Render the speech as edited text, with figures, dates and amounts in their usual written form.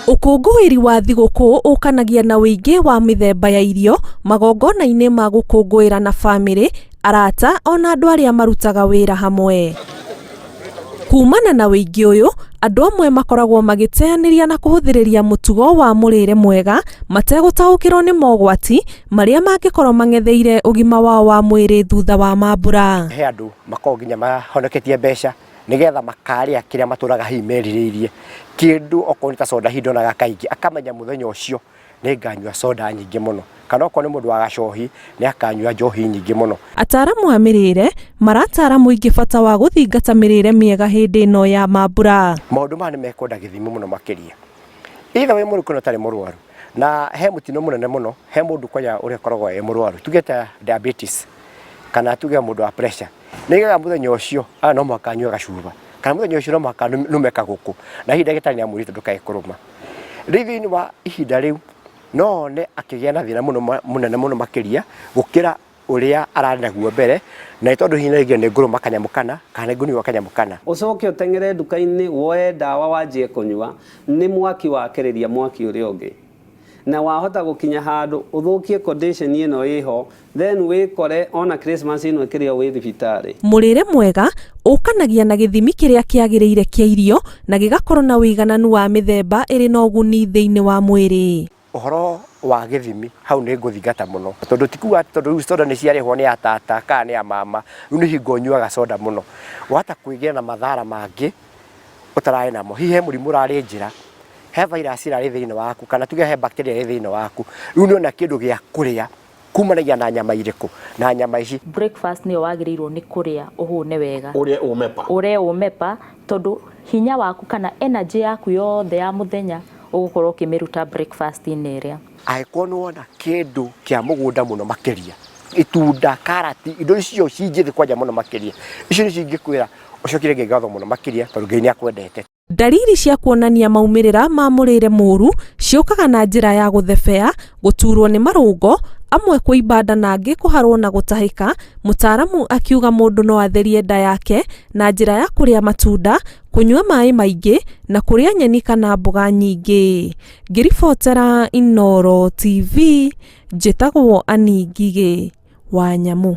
Ũkũngũĩri wa thigũkũ ũkanagia na ũingĩ wa mĩthemba ya irio magongona-inĩ ma gũkũngũĩra na bamĩrĩ, arata ona andũ arĩa marutaga wĩra hamwe. Kumana na ũingĩ ũyũ, andũ amwe makoragwo magĩteanĩria na kũhũthĩrĩria mũtugo wa mũrĩre mwega mategũtaũkĩrwo nĩ mogwati marĩa mangĩkorwo mang'etheire ũgima wao wa mwĩrĩ thutha wa mambura. He andũ makoragwo nginya mahonoketie mbeca nĩgetha makarĩa kĩrĩa matũraga hihi merirĩirie. Kĩndũ okorwo nĩ ta soda hihi ndonaga kaingĩ, akamenya mũthenya ũcio nĩ nganyua soda nyingĩ mũno. Kana okorwo nĩ mũndũ wa gacohi, nĩ akanyua njohi nyingĩ mũno. Ataaramu a mĩrĩre maratara mũingĩ bata wa gũthingata mĩrĩre mĩega hĩndĩ ĩno ya mambura. Maũndũ maya nĩ mekwenda gĩthimi mũno makĩria. Either wĩ mũrwaru kana ũtarĩ mũrwaru. Na he mũtino mũnene mũno, he mũndũ kwanja ũrĩa ũkoragwo e mũrwaru, tuge ta diabetes kana tuge mũndũ wa pressure. Nĩ aigaga mũthenya ũcio no mũhaka anyue gacuba, kana mũthenya ũcio no mũhaka nũme kagũkũ, na hihi ndagĩtarĩ nĩ amwĩrĩte ndũkae kũrũma. Rĩu thĩinĩ wa ihinda rĩu no one akĩgĩa na thĩna mũno mũnene mũno makĩria gũkĩra ũrĩa ararĩ naguo mbere, na nĩ tondũ hihi rĩngĩ nĩ ngũrũma kanyamũ kana, kana nĩ ngũnyua kanyamũ kana. Ũcoke ũteng'ere nduka-inĩ woe ndawa wanjie kũnyua, nĩ mwaki wakĩrĩria mwaki ũrĩa ũngĩ. Na wahota gũkinya handũ ũthũkie condition ĩno ĩho, then wĩkore ona Christmas ĩno ĩkĩrĩo wĩ thibitarĩ. Mũrĩre mwega ũkanagia na gĩthimi kĩrĩa kĩagĩrĩire kĩa irio na gĩgakorwo na ũigananu wa mĩthemba ĩrĩ na ũguni thĩinĩ wa mwĩrĩ. Ũhoro wa gĩthimi hau nĩ ngũthingata mũno tondũ ti kuga atĩ tondũ rĩu soda nĩ ciarĩhwo nĩ atata kana nĩ amama rĩu nĩ hingo nyuaga soda mũno. Wahota kwĩgĩra na mathara mangĩ ũtararĩ namo. Hihi he mũrimũ ũrarĩ njĩra, he virus ĩrarĩ thĩinĩ waku kana tuge he bacteria ĩrĩ thĩinĩ waku. Rĩu nĩ wona kĩndũ gĩa kũrĩa kumanagia na nyama irĩkũ? Na nyama ici. Breakfast nĩyo wagĩrĩirwo nĩ kũrĩa ũhũne wega. Ũrĩe ũmepa. Ũrĩe ũmepa tondũ hinya waku kana energy yaku yothe ya mũthenya ũgũkorwo ũkĩmĩruta breakfast-inĩ ĩrĩa. Angĩkorwo nĩ wona kĩndũ kĩa mũgũnda mũno makĩria, itunda, karati, indo icio ci njĩthĩ kwanja mũno makĩria, icio nĩcio ingĩkwĩra ũcokerie Ngai ngatho mũno makĩria tondũ Ngai nĩ akwendete. Ndariri cia kuonania maumĩrĩra ma mũrĩre mũru ciũkaga na njĩra ya gũthebea, gũturwo nĩ marũngo, amwe kũimba nda na angĩ kũharwo na gũtahĩka, mũtaaramu akiuga mũndũ no atherie nda yake na njĩra ya kũrĩa matunda, kũnyua maĩ maingĩ na kũrĩa nyeni kana mboga nyingĩ. Ngĩribotera Inooro TV, njĩtagwo Annie Ngigĩ wa Nyamũ.